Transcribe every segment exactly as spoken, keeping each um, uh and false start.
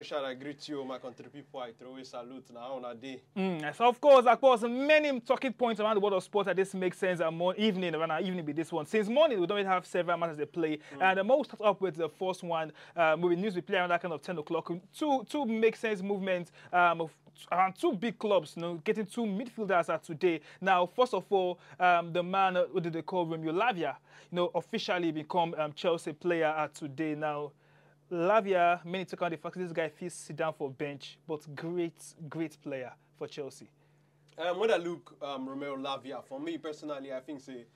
Richard, I greet you, my country people. I throw a salute now on a day. Mm, yes, of course, of course, many talking points around the world of sports that this makes sense. And more evening, around our evening be this one. Since morning, we don't have several matches they play. Mm. And um, we'll start up with the first one. Um, with news we play around that kind of ten o'clock. Two, two make sense movements. Um, of around two big clubs, you know, getting two midfielders at today. Now, first of all, um, the man, uh, what do they call, Romeo Lavia, you know, officially become um, Chelsea player at today. Now, Lavia, many talk about the fact this guy feels sit down for bench, but great, great player for Chelsea. Um, when I look um, Romeo Lavia, for me personally, I think say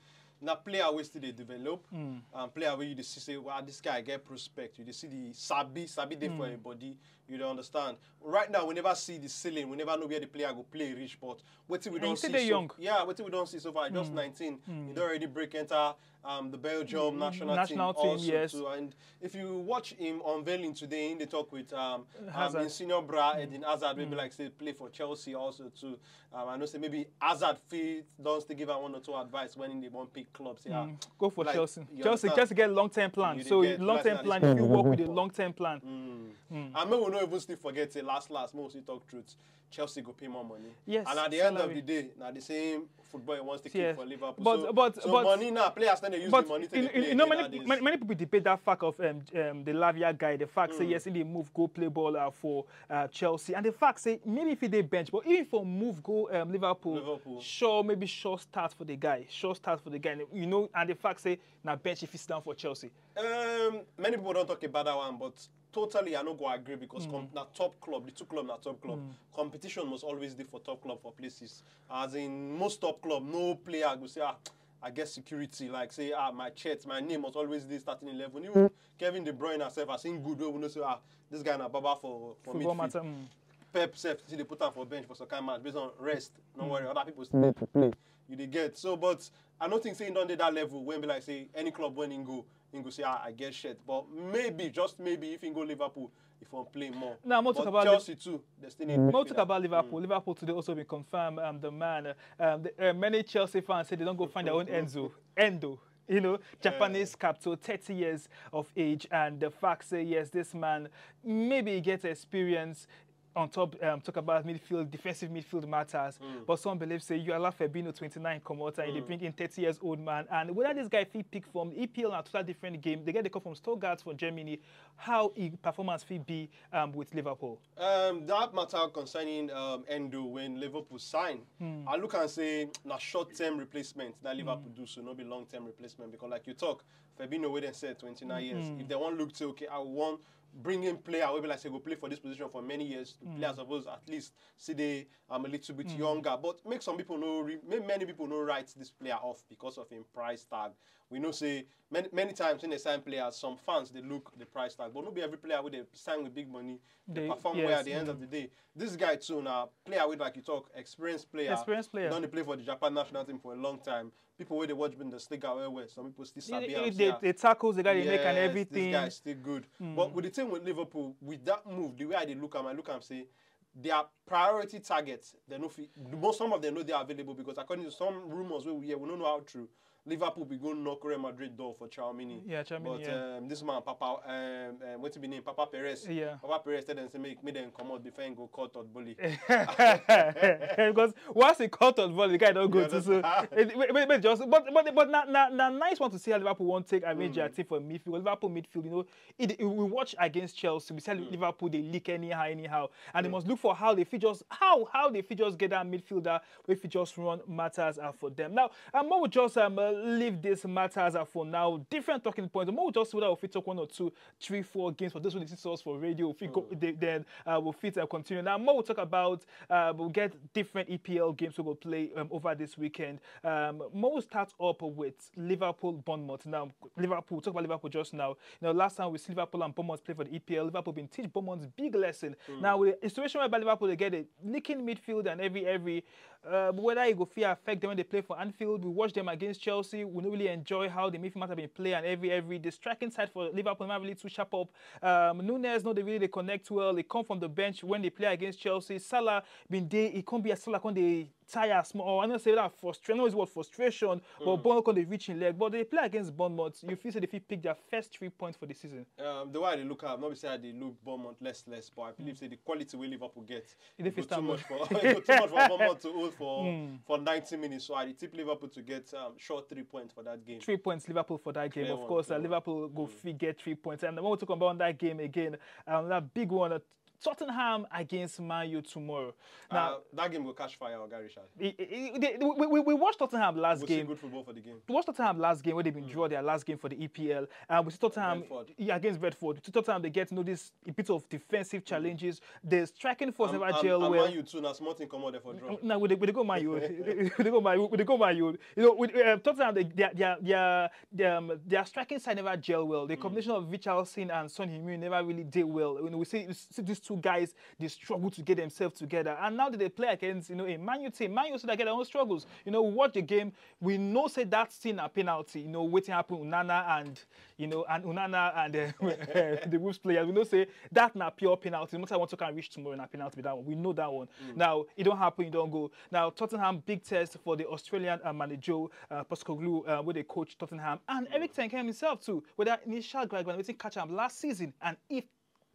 na player wey still dey develop, mm. um, player wey you dey see say, wow, this guy get prospect. You dey see the sabi, sabi dey mm. for him body. You don't understand. Right now, we never see the ceiling. We never know where the player go play reach. But what we don't see so, young. Yeah, what we don't see so far, just mm. nineteen. Mm. He don't already break enter um, the Belgium national, national team, team also yes. too. And if you watch him unveiling today, in the talk with um, um, Hazard. Senior Bra, mm. Eden Hazard, maybe mm. like say play for Chelsea also too. Um, I know say maybe Hazard fit don still give am one or two advice when they wan pick clubs. Yeah, mm. Go for like, Chelsea. Chelsea, Chelsea get long term plan. So long term plan, if you work with a long term plan. Mm. Mm. And maybe we no even still forget say last last, most we talk truth. Chelsea go pay more money. Yes, and at the salary. End of the day, now the same football he wants to keep yes. for Liverpool. But, so, but, so but, money now, players then they use but the money to in, play. You know, many, many, many people debate that fact of um, um, the Lavia guy. The fact mm. say yes, he move go play ball uh, for uh, Chelsea, and the fact say maybe if he dey bench, but even for move go um, Liverpool, Liverpool, sure maybe sure start for the guy, sure start for the guy. You know, and the fact say now bench if he sit down for Chelsea. Um, many people don't talk about that one, but totally I no go agree because mm. na top club, the two club na top club. Mm. Competition must always be for top club for places. As in most top club, no player go say ah, I get security. Like say ah, my chest, my name must always be starting eleven. Even Kevin De Bruyne herself, I seen good way we know say ah, this guy na baba for for football midfield. Matter. Mm. Pep self see they put am for bench for some kind match based on rest. No mm. worry, other people still need to play. You dey get so, but I don't think say he don't dey that level when be like say any club when he go. He go say ah, I get shit, but maybe just maybe if he go Liverpool, if I'm playing more. Now I'm talk about Chelsea too. They still need. More talk about Liverpool. Mm. Liverpool today also been confirmed. Um, the man. Um, the, uh, many Chelsea fans say they don't go find their own Enzo. Endo. You know, Japanese uh, captain, thirty years of age, and the fact say yes, this man maybe he gets experience on top, um, talk about midfield, defensive midfield matters. Mm. But some believe say you allow Fabinho twenty-nine come out and mm. they bring in thirty years old man. And whether this guy fit pick from E P L and total different game, they get the call from Stuttgart from Germany. How he performance fit be um, with Liverpool? Um, that matter concerning um, Endo when Liverpool sign, mm. I look and say na short term replacement that Liverpool mm. do so, not be long term replacement because like you talk, Fabinho wey dem sell twenty-nine mm. years. If they want look to okay, I want bring in player wey be like say go play for this position for many years. Mm. Players suppose at least see they um a little bit mm. younger, but make some people know re- make many people know write this player off because of him price tag. We know say many many times when they sign players, some fans they look the price tag, but not be every player with they sign with big money they, they perform yes. well at the end mm. of the day. This guy too now player with like you talk experienced player, experienced player. Don't play for the Japan national team for a long time. People where they watch Bundesliga well well. Some people still sabi they, they, they tackles the guy they yes, make and everything. This guy is still good. Mm. But with the thing with Liverpool, with that move, the way I look at him, I look and say their priority targets, they know fit, most some of them know they're available because according to some rumors we hear, we don't know how true. Liverpool be going knock Real Madrid door for Chouamini. Yeah, Chouamini. But yeah. Um, this man, Papa, um, um, what to be named Papa Perez. Yeah. Papa Perez tell them to make me then come out before and go call Todd Bowley. Because once he called Todd Bowley, the guy don't go yeah, to so. It, but, but just but but but now, now, now nice one to see how Liverpool won't take arrange mm. their team for midfield. Liverpool midfield, you know, it, it, we watch against Chelsea. We see mm. Liverpool they leak anyhow, anyhow, and mm. they must look for how they fit just how how they fit just get that midfielder if it just run matters uh, for them. Now, um, we will just um, uh, leave this matters uh, for now. Different talking points. We will just see whether we fit talk one or two, three, four games for those who listen to us for radio. If we go, mm. they, then uh, we'll fit uh, continue. Now, more we'll talk about uh, we'll get different E P L games we will play um, over this weekend. Um, more we'll start up with Liverpool, Bournemouth. Now, Liverpool. Talk about Liverpool just now. You know, last time we see Liverpool and Bournemouth play for the E P L, Liverpool been teach Bournemouth big lesson. Mm. Now, with the situation whereby Liverpool they get a leaking midfield and every every uh, but whether it go fit affect them when they play for Anfield, we watch them against Chelsea. We don't really enjoy how the midfield have been play and every every the striking side for Liverpool not really too sharp up. Um, Nunez, no, they really they connect well. They come from the bench when they play against Chelsea. Salah been day, it can't be a Salah can they tire small, or I know say that frustration, I know it's what frustration, but Bournemouth come dey reach in leg. But they play against Bournemouth, you feel say they fit pick their first three points for the season. Um, the way I dey look am, no be say I dey look Bournemouth less less, but I believe say the quality wey Liverpool get, E dey e go fit too am. much for e go too much for Bournemouth to hold for for ninety minutes. So I dey tip Liverpool to get um, short three points for that game. Three points Liverpool for that game. Clear Of one, course, uh, clear one. Liverpool go fit get three points. And when we talk about that game again, um, that big one, uh, Tottenham against Man U tomorrow. Now, Uh, that game go catch fire, Oga Richard. i- i- i- they- we, we, we watched Tottenham last Go see game. Good football for the game. We watched Tottenham last game where they been draw their last game for the E P L. Uh, we see Tottenham Brentford. Yeah, against Brentford. We see Tottenham, they get, you know, this a bit of defensive challenges. The striking force And- never and- gel and well. Man U too, na small thing comot there for draw. No, we dey, we dey go Man U. We dey go Man U. We dey go Man U. You know, with, um, Tottenham, they, their, their, their, their, um, their striking side never gel well. The combination of Richarlison and Son Heung-min never really did well. You know, we see, we see these two guys, they struggle to get themselves together. And now that they play against, you know, a Man U team, Man U still get their own struggles. You know, we watch the game, we know say that thing a penalty. You know, wetin happen Onana and, you know, and Onana and uh, the Wolves players. We know say that na pure penalty. No matter what you can reach tomorrow, na penalty be that one. We know that one. Now, it don't happen, you don't go. Now, Tottenham, big test for the Australian uh, manager, uh, Postecoglou, uh, where they coach Tottenham. And Eric Ten Hag himself too, whether initial graduate, wetin catch am last season, and if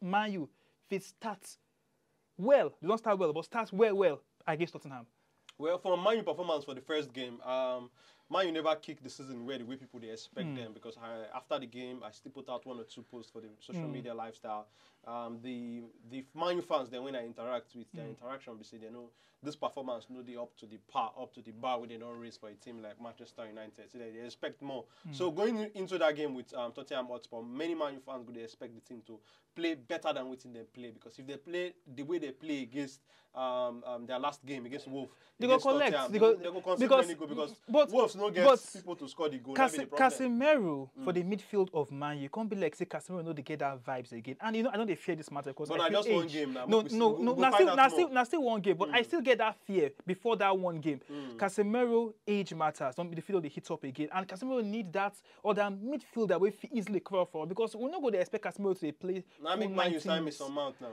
Man U fit start well, they don't start well, but start well, well against Tottenham. Well, from Man U performance for the first game, um, Man U never kick the season where the way people they expect Mm. them, because I, after the game, I still put out one or two posts for the social Mm. media lifestyle. Um, the the Man U fans, then when I interact with their Mm. interaction, they say they know this performance no dey up to the par, up to the bar where they don't raise for a team like Manchester United. So they, they expect more. Mm. So going in- into that game with um, Tottenham Hotspur, many Man U fans go dey expect the team to play better than wetin they play, because if they play the way they play against um, um, their last game against Wolves, They go against collect, Tottenham, they they, go, go- they go concede because- many goals because but- Wolves no get but people to score the goal. Case- That's the problem. Casemiro for Mm. the midfield of Man U, come be like say Casemiro no dey get that vibes again. And you know, I don't dey fear this matter because But I na feel just one age. game now. No, Make we no, see. We no, go na find still, out na more. still, na still one game, but I Mm. still get that fear before that one game. Mm. Casemiro age matters. Don't be the field the heat up again, and Casemiro need that other midfielder wey fit easily cover for, because we no go dey expect Casemiro to dey play. Now full make Man U ninety sign minutes. Mason Mount now.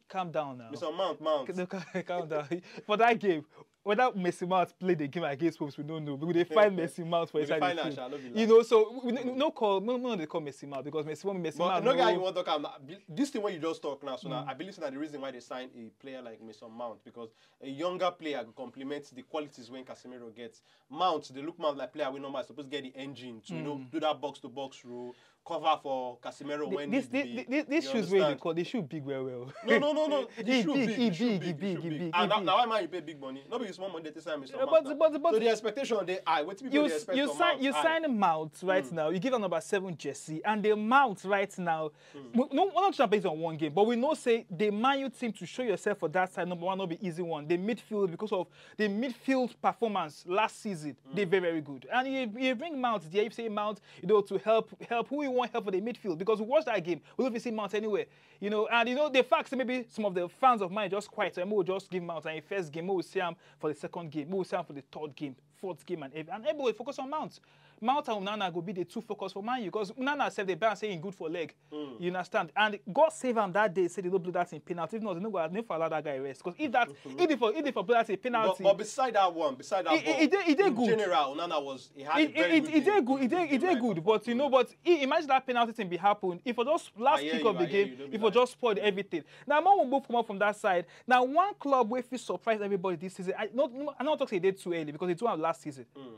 Calm down now. Mason Mount, Mount. No, calm, calm down. For that game, whether Mason Mount play the game against Wolves, we don't know. We dey find Mason Mount for We dey inside find the am, field. sha, no be lie. You know, so we, no, no call, no, no, they call Mason Mount because Mason Mount, Mason But Mount. no guy no- you want to talk am. This thing when you just talk now, so now Mm. I believe that the reason why they signed a player like Mason Mount, because a younger player go complement the qualities when Casemiro gets. Mount, they look Mount like player we normally supposed to get the engine to you know Mm. do that box to box role, cover for Casemiro when This, need this, be. this, this You shoes where they understand? call, they shoe big well well. No, no, no, no. He The shoe big, big, he the shoe big, big, he the big, shoe he big. big, And he that, big. that why man you pay big money. No be small money they take sign Mason Uh, Mount but- now. but- but- So the expectation they high. What people You, they expect you from sign Mount you high. sign Mount right Mm. now. You give another seven jersey and the Mount right now. Mm. We, no, we're not trying based on one game, but we know say the Man U team to show yourself for that side number one not be easy one. The midfield because of the midfield performance last season, they very very good. And you, you bring Mount there, you say Mount, you know, to help help who you want help for the midfield because we watch that game, we don't see Mount anywhere. You know, and you know the fact that maybe some of the fans of mine just quiet, so we'll just give Mount and first game, we'll see him for the second game, we'll see him for the third game, fourth game, and every, and everybody focus on Mount. Mount and Onana go be the two focus for Man U because Onana said the ban saying good for leg. Mm. You understand? And God save him that day. Said they don't blow that in penalty. If not, they no go no for allow that guy rest. Because if that if they for if they for blow that in But, penalty, but beside that one, beside that It- ball, it- it dey in good. general, Onana was he had it, a very it, good it, it game. dey good. It dey it dey Like, good. But you know, but i- imagine that penalty thing be happen. If for just last I hear kick you, of the I hear game, you, no be if for lie. Just spoil everything. Now man will move come up from that side. Now one club wey fit surprise everybody this season. I not I not talk say they too early because they do have last season. Mm.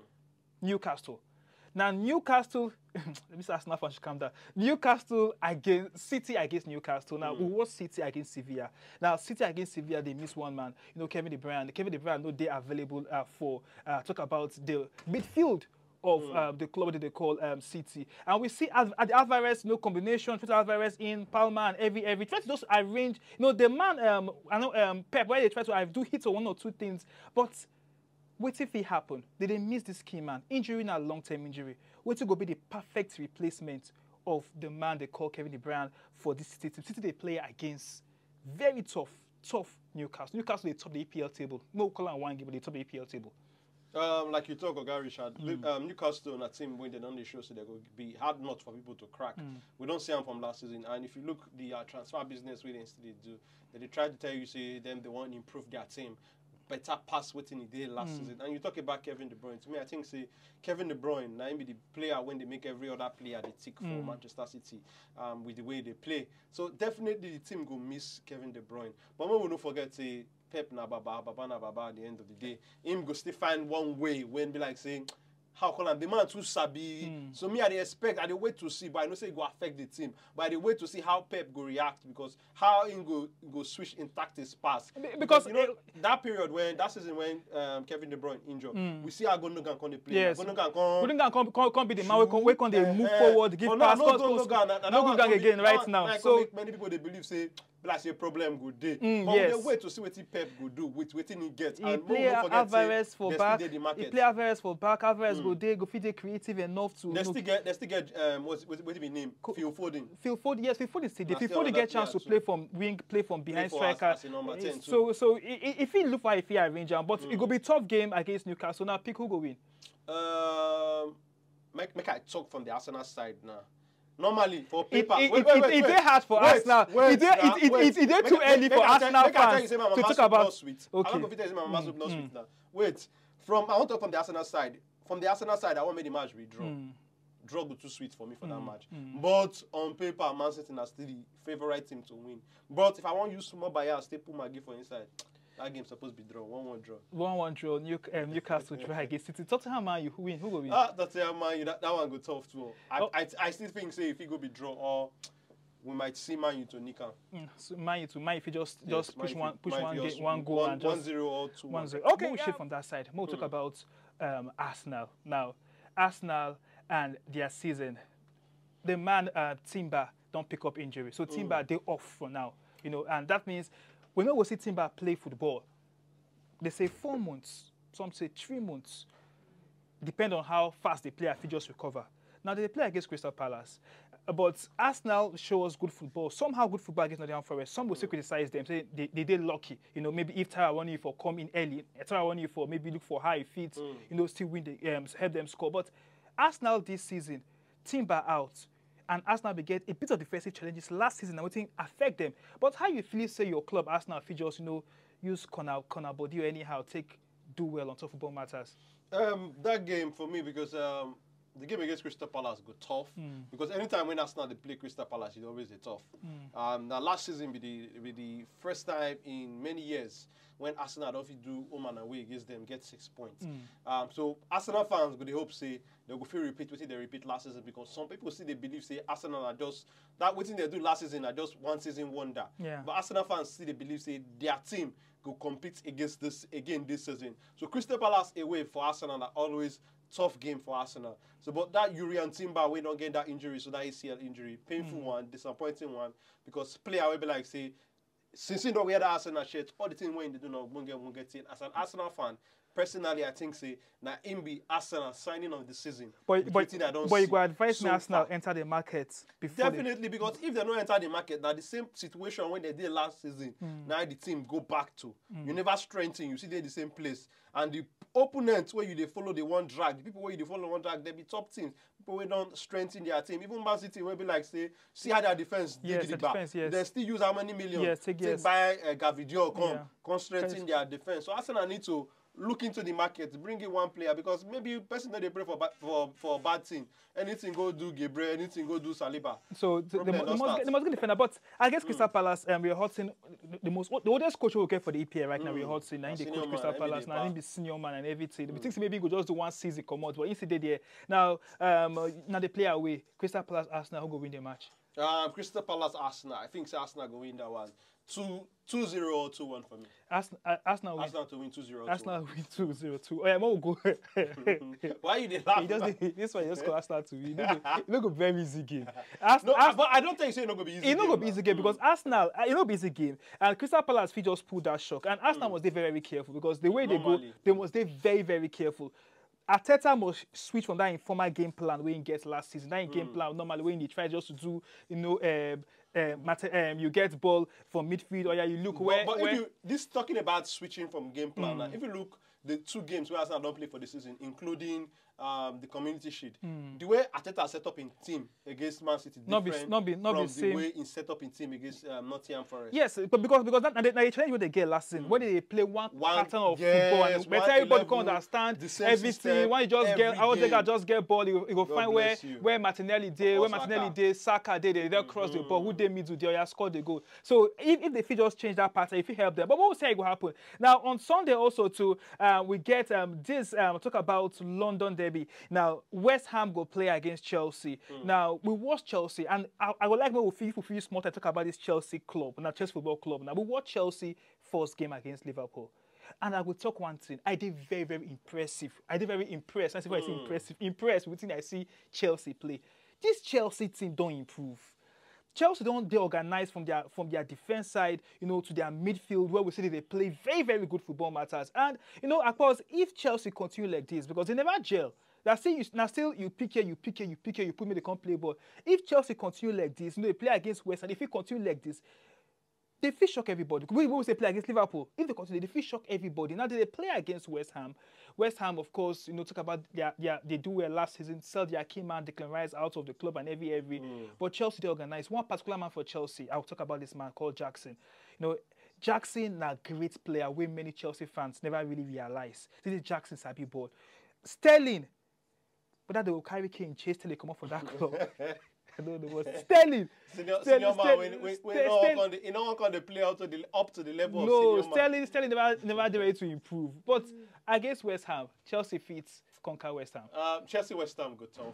Newcastle. Now Newcastle, let me say Arsenal fans should calm down. Newcastle against City against Newcastle. Now Mm. we watch City against Sevilla. Now City against Sevilla, they miss one man. You know Kevin De Bruyne. Kevin De Bruyne no dey available uh, for uh, talk about the midfield of Mm. uh, the club that they call um, City. And we see Al- Al- Alvarez, no combination, Trent Alvarez in, Palmer and every every try to just arrange. You know the man, um, I know um, Pep, why they try to uh, do hit on one or two things, but wetin fit happen? They dey miss this key man. Injury na long term injury. Wetin go be the perfect replacement of the man they call Kevin De Bruyne for this City team? City they play against very tough, tough Newcastle. Newcastle they top the E P L table. No call on one game, but they top the E P L table. Um, like you talk, Oga Richard, Mm. um, Newcastle na team when they don't show so they go be hard nut for people to crack. Mm. We don't see them from last season, and if you look the uh, transfer business we they still dey do, they, they try to tell you say them they want to improve their team. better pass wetin e dey last season. And you talk about Kevin De Bruyne. To me, I think say Kevin De Bruyne na him be the player wey dey make every other player dey tick for Manchester City, um, with the way they play. So definitely the team go miss Kevin De Bruyne. But make we no forget say Pep na baba, baba na baba at the end of the day. Him go still find one way wey be like say, how call am, the man too sabi. So me, I dey expect, I dey wait to see, but I know say e go affect the team. But I dey wait to see how Pep go react, because how him go, go switch in tactics pass. Be- because, you know, that period when, that season when, um, Kevin De Bruyne injured, we see how Gundogan come dey play. Yes. Gundogan come Gundogan come, come, come be the man wey come, wey come dey move Eh, forward, give but now pass, no score, score, Gundogan, score. na- na No that one Gundogan come again make- right that now. one come So make many people dey believe say, be like say problem go dey. Mm, But we yes. dey wait to see wetin Pep go do with wetin he get. He And play no forget say Alvarez for they back. Still dey the He market. Play Alvarez for back. Alvarez go dey, go fit dey creative enough to. They You know, still get, they still get, um, what's, what's, what do we name? Co- Phil Foden. Phil Foden, yes, Phil Foden still dey. Na Phil still Foden another get chance to player play from wing, play from behind Play for as- striker. as a number Eh, ten so, too. so i- i- if he look for, if he arrange am, but it go be tough game against Newcastle. Now, pick who go win. Um, make, make I talk from the Arsenal side now. Normally, for It, paper, it, wait, it, wait, it, wait, it wait. dey hard for Wait, Arsenal. wait, It dey, now, it, it, wait. it, it dey Make- too make- early make for I tell- Arsenal make I tell fans you say my to mama talk soup about. No sweet. I Okay. no go fit tell you say my mama soup no sweet now. Wait, from, I want to talk from the Arsenal side. From the Arsenal side, I want make the match be draw. Draw go too sweet for me for that match. But on paper, Man City na still the favorite team to win. But if I want use small bias, still put my gift for inside. That game supposed to be draw, one one draw. One one draw. New, um, Newcastle draw against City. Tottenham, Man U, who win? Who go win? Ah, Tottenham, Man U, that, that one go tough too. I, Oh. I, I still think say if it go be draw, or we might see Man U to nick am. Mm, so Man U to Man U, if you just, Yes, just push Man U, one, push Man U one, just game, one goal one, and just one zero or two one one. zero. Okay, we'll shift from that side. More talk about, um, Arsenal now. Arsenal and their season. The man, uh, Timber, don't pick up injury, so Timber dey off for now. You know, and that means we no go see Timber play football. They say four months, some say three months. Depend on how fast the player fit just recover. Now they play against Crystal Palace, uh, but Arsenal show us good football. Somehow good football against Nottingham Forest. Some will still criticize them, say they, they dey lucky. You know, maybe if Taiwo Awoniyi for come in early, Taiwo Awoniyi for maybe look for how he fit, you know, still win the, um, help them score. But Arsenal this season, Timber out, and Arsenal be get a bit of defensive challenges last season, and wetin affect them. But how you feel say your club Arsenal fit just, you know, use corner, corner body or anyhow take do well on top football matters? Um, that game for me, because, um, the game against Crystal Palace go tough, because anytime when Arsenal they play Crystal Palace, it's always a tough. Um, now last season be the, be the first time in many years when Arsenal don't fit do home and away against them, get six points. Um, so Arsenal fans go dey hope say they go feel repeat wetin they repeat last season, because some people still they believe say Arsenal are just that wetin they do last season are just one season wonder. Yeah. But Arsenal fans still they believe say their team go compete against this again this season. So Crystal Palace away for Arsenal are always tough game for Arsenal. So, but that Jurrien Timber, we don't get that injury, so that A C L injury, painful one, disappointing one, because player will be like say, since he don't wear that Arsenal shirt, all the thing when they do now won't get, won't get in. As an Arsenal fan, personally, I think say na him be Arsenal signing of the season. But With but wetin I don but you see go advise so Arsenal far. Enter the market before. They- Definitely, because if they don't enter the market, now the same situation when they did last season, now the team go back to. You never strengthen, you see they the same place. And the opponents where you they follow, they want drag. The people where you they follow want drag, they be top teams. People where don't strengthen their team. Even Man City will be like say, see how their defense dey Yes, the gidigba. defense, yes. They still use how many million? Yes, take yes. Buy uh, Gavidiol come, Yeah. come strengthen their defense. So Arsenal need to look into the market, bring in one player, because maybe person that they pray for bad, for, for a bad thing. Anything go do Gabriel, anything go do Saliba. So the, the, Problem mo- don the most start. the most good defender, but against Crystal Palace, um, Roy Hodgson, the most the oldest coach we get for the E P L right now, Roy Hodgson, now he dey Senior coach man, Crystal na him Palace, dey now he pass. Be senior man and everything. We think say maybe he go just do one season, come out, but he still dey there. Now, um, uh, now they play away. Crystal Palace, Arsenal, who go win the match? Um, Crystal Palace, Arsenal. I think say Arsenal go win that one. Two, two zero or two one for me. Arsenal, uh, Arsenal win. Arsenal to win two zero. Arsenal win two zero two. Oh, yeah, more go. Why you dey laugh? He just dey- this one just call Arsenal to win. You know, you know go very easy game. Ars- No, Ars- but I don't think say no go be easy. E no go game, be man. Easy game because Arsenal, uh, e no be easy game, and Crystal Palace fit just pull that shock. And Arsenal must dey very, very careful because the way they go, Normally. They must dey very, very careful. Arteta must switch from that informal game plan wey he get last season. That game plan normally wey he try just to do, you know, um, um, matter, um, you get ball from midfield, or yeah, you look where, But, but where if you this talking about switching from game plan, now, if you look the two games where Arsenal don't play for the season, including um, the Community Shield. The way Arteta set up in team against Man City, Not be- different not be- not be from the same. way he set up in team against um, Nottingham Forest. Yes, but because because that, na the, na the challenge wey they get last season when they play one, One- pattern of yes, football and one everybody eleven, come understand the same everything. System, When you just get every Odegaard game. Just get ball, you, you go God find where bless you. Where Martinelli dey, where Saka. Martinelli dey, Saka dey, they just cross the ball. Who dey middle there, you score the goal. So if, if they fit just change that pattern, if it help them. But we will say it go happen. Now on Sunday also too, uh, we get um, this um, talk about London derby. Now West Ham go play against Chelsea. Now we watch Chelsea, and I, I would like maybe if we feel small to talk about this Chelsea club. Now Chelsea Football Club. Now we watch Chelsea first game against Liverpool. And I will talk one thing. I did very, very impressive. I did very impressed. I say very impressive. Impressed with the thing I see Chelsea play. This Chelsea team don't improve. Chelsea don't they organize from their from their defense side, you know, to their midfield where we see that they play very, very good football matters. And you know, of course, if Chelsea continue like this, because they never gel. Now still, you, now still you pick here, you pick here, you pick here, you put me the come play ball. If Chelsea continue like this, you know, they play against West, and if you continue like this, they fit shock everybody. We will say play against Liverpool. If they continue, they fit shock everybody. Now they play against West Ham. West Ham, of course, you know, talk about their, their they do well last season, sell their key man, Declan Rice out of the club and every every. But Chelsea they organize one particular man for Chelsea. I'll talk about this man called Jackson. You know, Jackson na great player wey many Chelsea fans never really realize. This is Jackson sabi ball. Sterling, but that they will carry Kane chase till they come up for that club. I don't know what Sterling. Senior, Sterling- senior man, Sterling- we, we, we Ster- no Sterling- on the, you know, on the play out to the up to the level No, of senior man. Sterling Sterling never never dey ready to improve. But against West Ham, Chelsea fit conquer West Ham. Um, Chelsea West Ham go tough.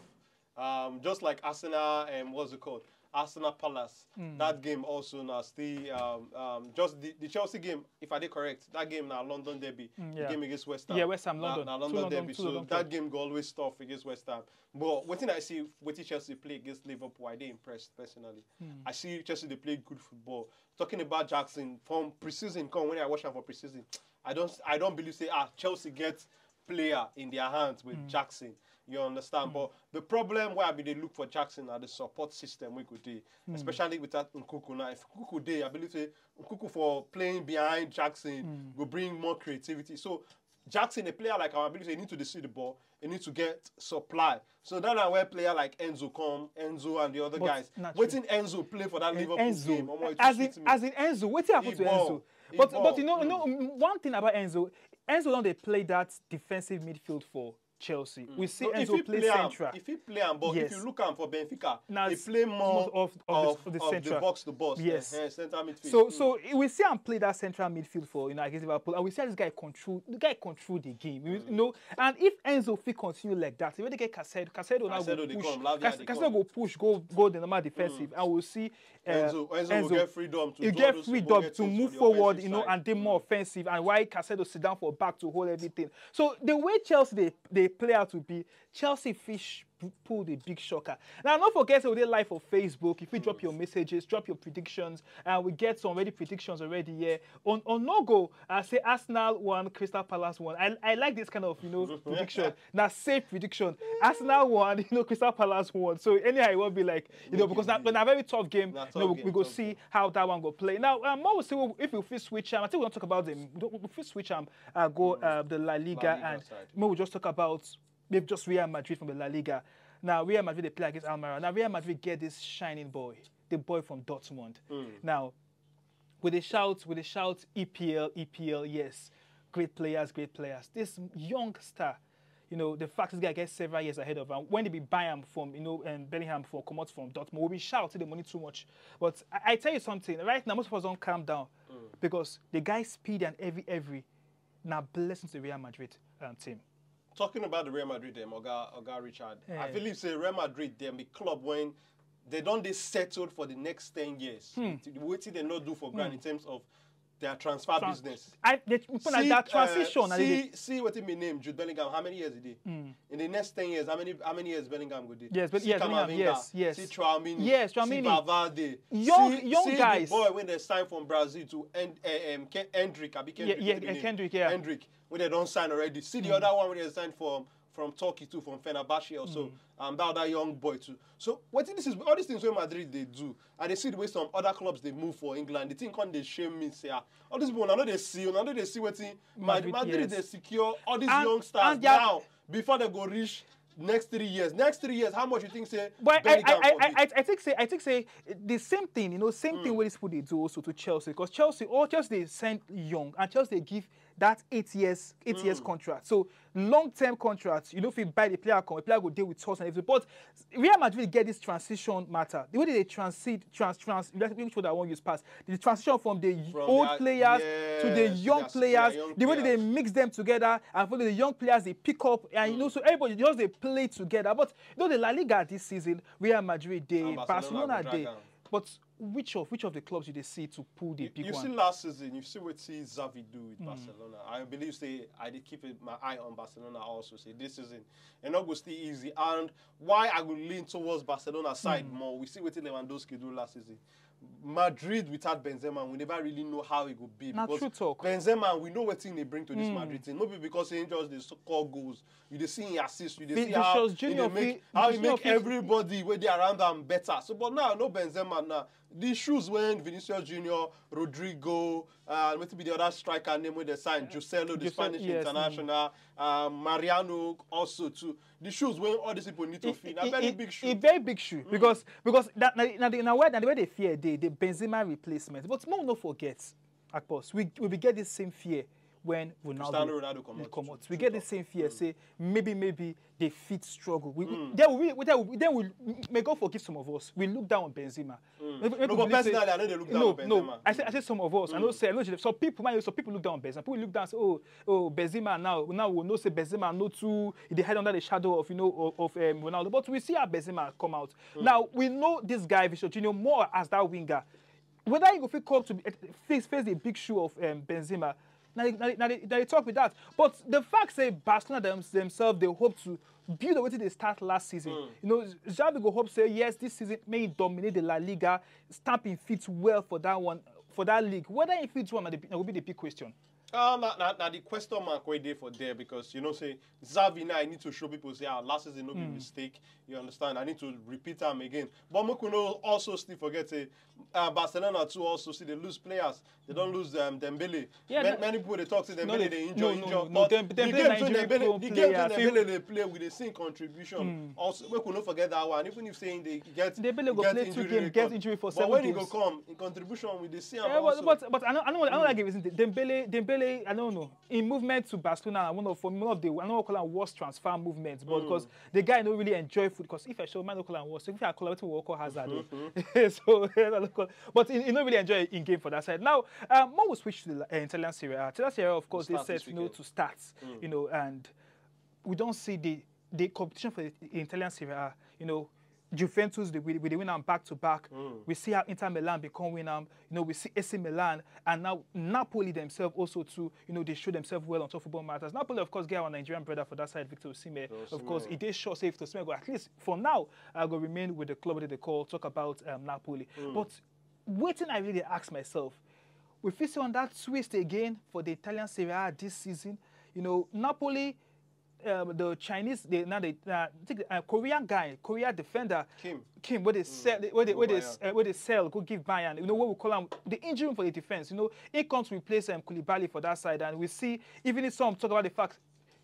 Um, just like Arsenal and what's it called? Arsenal Palace. That game also now still um, um, just the, the Chelsea game. If I did correct, that game now London derby. Mm, yeah. The game against West Ham. Yeah, West Ham, Na- London. na Two London London, derby. two So London that club. Game go always tough against West Ham. But what thing I see, what Chelsea play against Liverpool, I dey impressed personally. I see Chelsea they play good football. Talking about Jackson from preseason come when I watch him for preseason, I don't I don't believe say ah Chelsea get player in their hands with Jackson. You understand? But the problem where I be they look for Jackson are the support system we could do, especially with that Nkuku. Now if Nkuku dey, I believe say Nkuku for playing behind Jackson will bring more creativity. So Jackson, a player like our ability, he need to see the ball, he need to get supply. So then I wear player like Enzo come, Enzo and the other But guys. not Waiting Enzo play for that Liverpool Enzo, game. Omo, it as in sweet me. As in Enzo, what happen He to ball. Enzo? He But ball. But you know, you know one thing about Enzo, Enzo don't they play that defensive midfield for Chelsea. We see So Enzo play, am, central. If he play am, but Yes. if you look am for Benfica, Now he it's play more most of- of, of the- of the of central. Box to box. Yes. Eh, eh, central midfield. So Mm. so we see him play that central midfield for you know against Liverpool, and we see this guy control the guy control the game. You, you know, and if Enzo fit continue like that, if they get Caicedo, Caicedo now Caicedo go dey push, come, Lavia Caicedo, dey Caicedo come. go push, go go the normal defensive, and we'll see. Uh, Enzo, Enzo, will get freedom to you do get all those freedom football, get to things move for the forward, offensive you know, side. And they more offensive, and why Caicedo sit down for back to hold everything. So the way Chelsea they, they play out to be Chelsea fish p- pull the big shocker. Now don't forget say we dey live for Facebook. If you drop your messages, drop your predictions, and we get some already predictions already here. On on no go, I say Arsenal one, Crystal Palace one. I, I like this kind of you know prediction. Now safe prediction. Arsenal one, you know Crystal Palace one. So anyhow it will be like you know because now na very tough game. Na You know, tough we, game, we go tough see game. How that one go play. Now, um, more we see if we fit switch am. I think we don't talk about them. We don't- we fit switch am. Uh, go uh, the La Liga La Liga and side. More we just talk about maybe just Real Madrid from the La Liga. Now Real Madrid they play against Almara. Now Real Madrid get this shining boy, the boy from Dortmund. Now, with a shout, with a shout, E P L, E P L, yes, great players, great players. This young star. You know, the fact this guy gets several years ahead of him. When they be buy him from, you know, and Bellingham for come out from Dortmund, we be shout the money too much. But I, I tell you something, right now most of us don't calm down because the guy speed and every every now blessing to Real Madrid um, team. Talking about the Real Madrid, them Oga Oga Richard. I Eh. believe say Real Madrid, them the club when they don't they settled for the next ten years. Hmm. What they not do for ground in terms of their transfer Trans- business. I they put like that transition. Uh, and they- see, see what it mean name Jude Bellingham. How many years did he? In the next ten years, how many how many years Bellingham go do? Yes, but see yes, Bellingham, Camavinga, yes, yes. See Traoré, Yes, see Tchouaméni. Valverde, Young- see, young see guys. The boy when they signed from Brazil to End, uh, um, Ken- Endrick, I be Kendrick. yeah, What it be uh, name? Kendrick, yeah. Endrick. When they don't sign already. See the other one when they signed from from Turkey too, from Fenerbahce also. Um, that other young boy too. So what this is, all these things wey Madrid dey do, and they see the way some other clubs they move for England. The thing come dey shame me say, ah, all these people, I know they see, I know they see wetin Madrid, Madrid, Madrid yes. They secure all these And- young stars and they are- now before they go reach next three years. Next three years, how much you think say But I, Bellingham I, go I, be? I, I think say I think say the same thing, you know, same thing what these people they do also to Chelsea, because Chelsea, all Chelsea they send young, and Chelsea they give that eight years eight years contract. So long term contract, you know, if you buy the player, come, the player go deal with us and everything. But Real Madrid get this transition matter. The way they transit, trans, trans, which word I want use pass, the transition from the From old the- players to the yes, young yes, players, young the way that they players. Mix them together, and for the young players they pick up, and you know, so everybody just they play together. But you know, the La Liga this season, Real Madrid, they And Barcelona, Barcelona go they. drag am. But which of which of the clubs did they see to pull the You, big you one? see last season, you see what see Xavi do with Barcelona. I believe say I did keep it, my eye on Barcelona also. Say this season, and not go still easy. And why I would lean towards Barcelona side more. We see what Lewandowski do last season. Madrid without Benzema, we never really know how it would be. Na Because true talk. Benzema, we know what thing they bring to this Madrid team. Not be because he just dey score goals. You dey see him assist. You dey Vi- see how Vinicius he Junior dey make fit- how he Vinicius make fit- everybody where they around them better. So, but now no Benzema now. The shoes when Vinicius Junior, Rodrygo, uh, what be the other striker name with the sign, Joselu, the Joselu, Spanish yes, mm. international, uh, Mariano also too. The shoes when all these people need to fit. A very big shoe. A very big shoe because because that na, na, the- na where na the way they fear they the Benzema replacement. But more no forget, Akpos, we we be get this same fear when Ronaldo Cristiano Ronaldo comot. comot. True, We true get the talk. Same fear say maybe maybe they fit struggle. We, we then we we then we then we may God forgive some of us. We look down on Benzema. Maybe- maybe No, we but believe say- personally, I know they look down no, on Benzema. No, I say I say some of us. I know say I know some people might some people look down on Benzema. People look down say oh oh Benzema now now we know say Benzema no too he dey hide under the shadow of you know of, of um, Ronaldo. But we see how Benzema come out. Now we know this guy Vinicius Junior more as that winger. Whether he go fit come to eh, face face the big shoe of um, Benzema. Now, now, now, they, now they talk with that. But the fact say Barcelona them, themselves they hope to build on wetin they start last season. You know, Xavi go hope say yes this season may he dominate the La Liga, stamping fit well for that one for that league. Whether he fit one na the- na go be the big question. Um, na, na, na the question mark wey dey for there because you know say Xavi now I need to show people say ah last season no be mistake. You understand? I need to repeat am again. But make we no also still forget say uh, Barcelona too also see they lose players. They don't lose um, Dembele. Yeah, many, no- many people they talk say Dembele no, they no, injure no, injure. no, But Dem- the Dembele games na wey injury Dembele, prone the games player, wey so- Dembele dey play, we dey see him contribution. Also, make we no forget that one. Even if saying they get Dembele go get play two injury games, record. get injury for But seven when he games. Go come, in contribution we dey see am Yeah, also. but, but but I know I know I know that game is Dembele Dembele I don't know in movement to Barcelona one of for one of the I know call am worst transfer movements, but because the guy no really enjoy food because if I show man no call am worst if I call am wetin we call Hazard o. So I no call but he, he no really enjoy in game for that side. Now um, more we switch to the uh, Italian Serie A. Italian Serie A of course they Start set this you know weekend. To start, you know, and we don't see the the competition for the Italian Serie A. You know, Juventus they will they win am back to back. We see how Inter Milan become win am. You know, we see A C Milan and now Napoli themselves also too. You know, they show themselves well on top football matters. Napoli, of course, get our Nigerian brother for that side, Victor Osimhen. Of course, Osimhen. He dey sure say Victor Osimhen go at least for now. I go remain with the club that they call talk about um, Napoli. But waiting, I really ask myself. We fit see on that twist again for the Italian Serie A this season. You know, Napoli um, the Chinese, they now they uh, take the, uh, Korean guy, Korean defender, Kim. Kim, where they sell, where they, where they, Bayern. Uh, where they sell, go give Bayern. You know what we call him the engine for the defense. You know, he comes to replace um, Koulibaly for that side, and we see even if some talk about the fact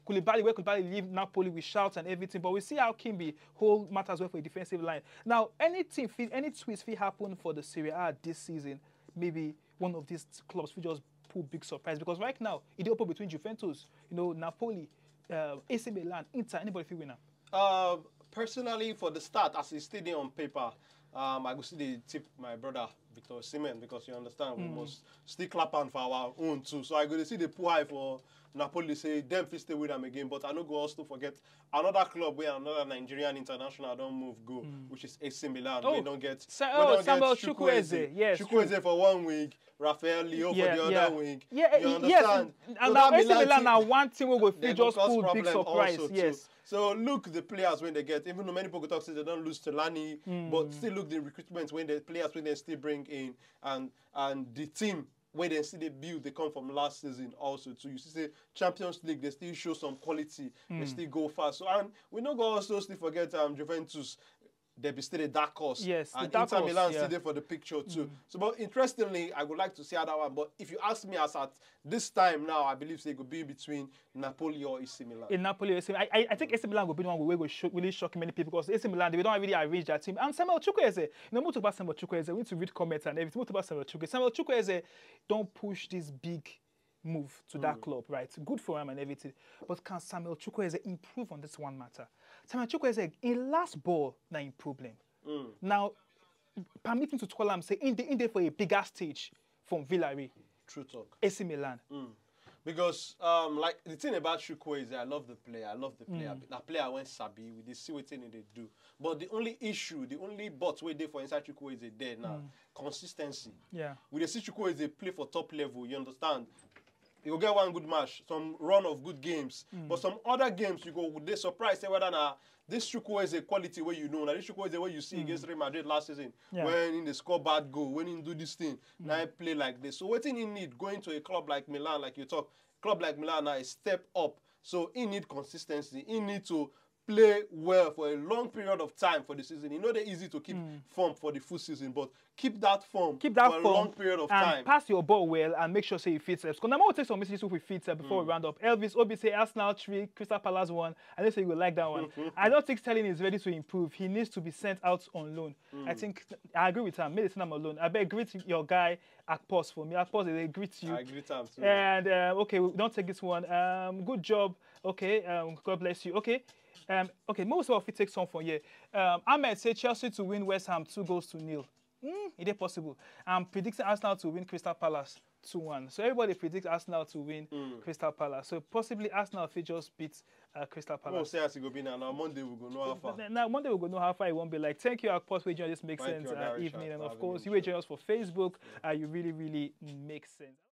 Koulibaly, where Koulibaly leave Napoli, we shout and everything, but we see how Kim be hold matters well for the defensive line. Now, anything, fit, any twist fit happen for the Serie A this season. Maybe one of these clubs will just pull big surprise because right now it dey open between Juventus, you know, Napoli, uh, A C Milan, Inter, anybody fit win am. Uh, personally, for the start, as it's still there on paper, um, I go see the tip my brother Victor Osimhen because you understand we must still clap on for our own too. So I go to see the pull high for Napoli say them fit stay with them again, but I no go also forget another club where another Nigerian international don't move go, which is A C Milan. Oh, We don't get Sa- we oh, don't Samuel get Chukwueze, yes, Chukwueze for one wing, Rafael Leao Yeah, for the yeah. Other wing. Yeah, You eh, understand? Yes, So and now that A C Milan team- na one team wey go They fit go just cause pull big problem surprise. also too. Yes. So look the players when they get. Even though many people go talk say they don't lose Telani, but still look the recruitment when the players when they still bring in and and the team wey dem still dey build dey come from last season also too. You see say Champions League, they still show some quality, they still go far. So, and we no go also still forget um, Juventus. They be still a dark horse. Yes, the and dark Inter horse, Milan yeah. Still there for the picture too. So, but interestingly, I would like to see how that one. But if you ask me as at this time now, I believe say it could be between Napoli or A C Milan. In Napoli, A C, I, I, I think A C Milan will be the one wey go shock, really shock many people because A C Milan, they don't really arrange their team. And Samuel Chukwueze, you know, we talk about Samuel Chukwueze, we need to read comments and everything. We talk about Samuel Chukwueze. Samuel Chukwueze, don't push this big move to that club, right? Good for him and everything. But can Samuel Chukwueze improve on this one matter? Samuel Chukwueze, in last ball, na im problem. Now, permit me to call am say in the in there for a bigger stage from Villarreal, True talk. A C Milan. Because um, like the thing about Chukwueze, I love the player. I love the player. That player went sabi. We dey see wetin he dey do. But the only issue, the only but wey dey for inside Chukwueze there now, consistency. Yeah. We dey see Chukwueze play for top level. You understand? You go get one good match, some run of good games, but some other games you go dey surprised say whether na this Chukwueze quality wey you know, na this Chukwueze wey you see against Real Madrid last season, Yeah. When he dey score bad goal, when he do this thing, now he play like this. So wetin he need going to a club like Milan, like you talk, club like Milan now is step up. So he need consistency. He need to play well for a long period of time for the season. E no dey easy to keep form for the full season, but keep that form Keep that for a form long period of and time. Pass your ball well and make sure say you fit steps. Because now we'll take some messages if we fit uh, before we round up. Elvis Obi say Arsenal three, Crystal Palace one. I don't say you will like that one. I don't think Sterling is ready to improve. He needs to be sent out on loan. I think I agree with him. Maybe send him on loan. I beg greet your guy Akpos for me. Akpos, they greet you. I agree with him too. And uh, okay, we don't take this one. Um, good job. Okay, um, God bless you. Okay, um, okay. Most of it takes some from here. Um, Ahmed say Chelsea to win West Ham two goals to nil. Mm, it is possible. I'm predicting Arsenal to win Crystal Palace two one. So everybody predicts Arsenal to win Crystal Palace. So possibly Arsenal fit just beat uh, Crystal We'll Palace. see as it go be now. Now Monday we go know how far. Now Monday we go know how far it won't be like. Thank you, Akpos, for joining this makes Thank sense you, uh, Oga Richard, evening, and for of having course me you on will the join us for Facebook. Uh, you really, really make sense.